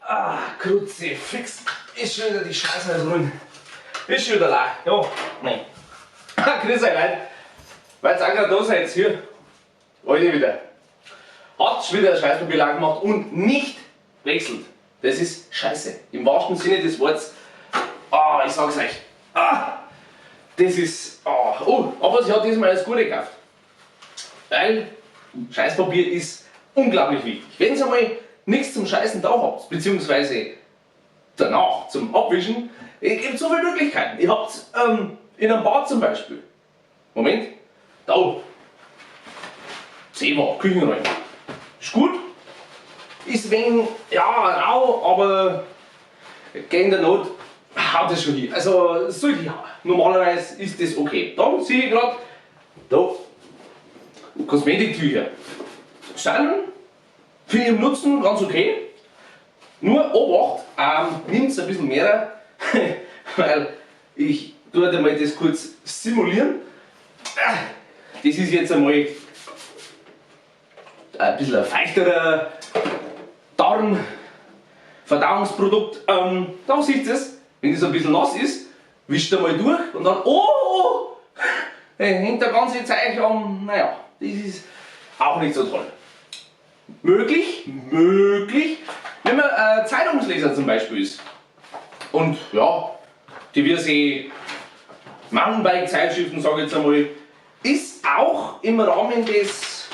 Ah, Kruzifix. Ist schon wieder die Scheiße drin. Ist schon wieder leer. Ja, nein. Grüß euch Leute. Weil ihr auch gerade da seid, hier. Heute wieder. Hat schon wieder Scheißpapier lang gemacht und nicht wechselt. Das ist Scheiße. Im wahrsten Sinne des Wortes. Ah, ich sag's euch. Ah, das ist. Ah, oh, aber sie hat diesmal alles Gute gekauft. Weil Scheißpapier ist unglaublich wichtig. Wenn ihr einmal nichts zum Scheißen da habt, beziehungsweise danach zum Abwischen, es gibt so viele Möglichkeiten. Ihr habt in einem Bad zum Beispiel. Moment, da. Zewa, Küchenrollen. Ist gut. Ist wenig, ja, rau, aber gegen der Not haut es schon hin. Also sollte ich, normalerweise ist das okay. Dann sehe ich gerade, da, Kosmetiktücher. Sind für ihren Nutzen ganz okay. Nur Obacht, nimmt ein bisschen mehr, weil ich tue mal das kurz simulieren. Das ist jetzt einmal ein bisschen ein feichterer Darmverdauungsprodukt. Da sieht es, wenn das ein bisschen nass ist, wischt einmal durch und dann, oh, oh, hängt der ganze Zeug an. Naja, das ist auch nicht so toll. Möglich, möglich, wenn man Zeitungsleser zum Beispiel ist und ja, diverse Mountainbike-Zeitschriften, sage ich jetzt einmal, ist auch im Rahmen des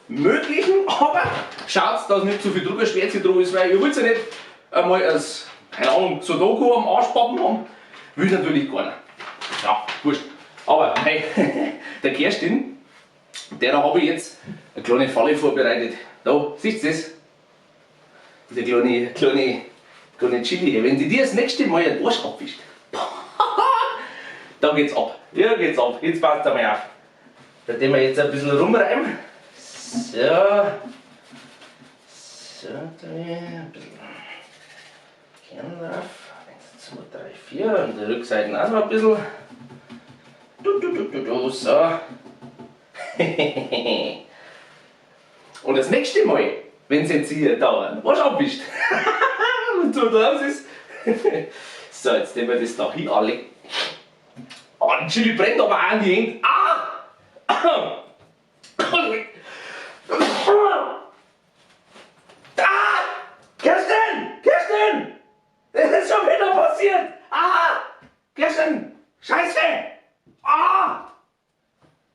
Möglichen, aber schaut, dass nicht zu viel Druckerschwärze drauf ist, weil ihr wollt ja nicht einmal als, keine Ahnung, Sudoku am Arsch pappen haben, will natürlich keiner. Ja, wurscht. Aber hey, der Kerstin, der habe ich jetzt eine kleine Falle vorbereitet. Da, siehst du das? Diese kleine, kleine, kleine Chili hier. Wenn sie dir das nächste Mal einen Arsch abwischt, da geht's ab. Ja, geht's ab. Jetzt passt einmal auf. Da tun wir jetzt ein bisschen rumreiben. So. So, da ein bisschen Kern drauf. 1, 2, 3, 4. Und die Rückseiten auch noch ein bisschen. Du, du, du, du, du, so. Und das nächste Mal, wenn es jetzt hier da einen Arsch abwischt und so draus ist. So, jetzt nehmen wir das da hin alle. Oh, die Chili brennt aber auch an die Hände. Ah!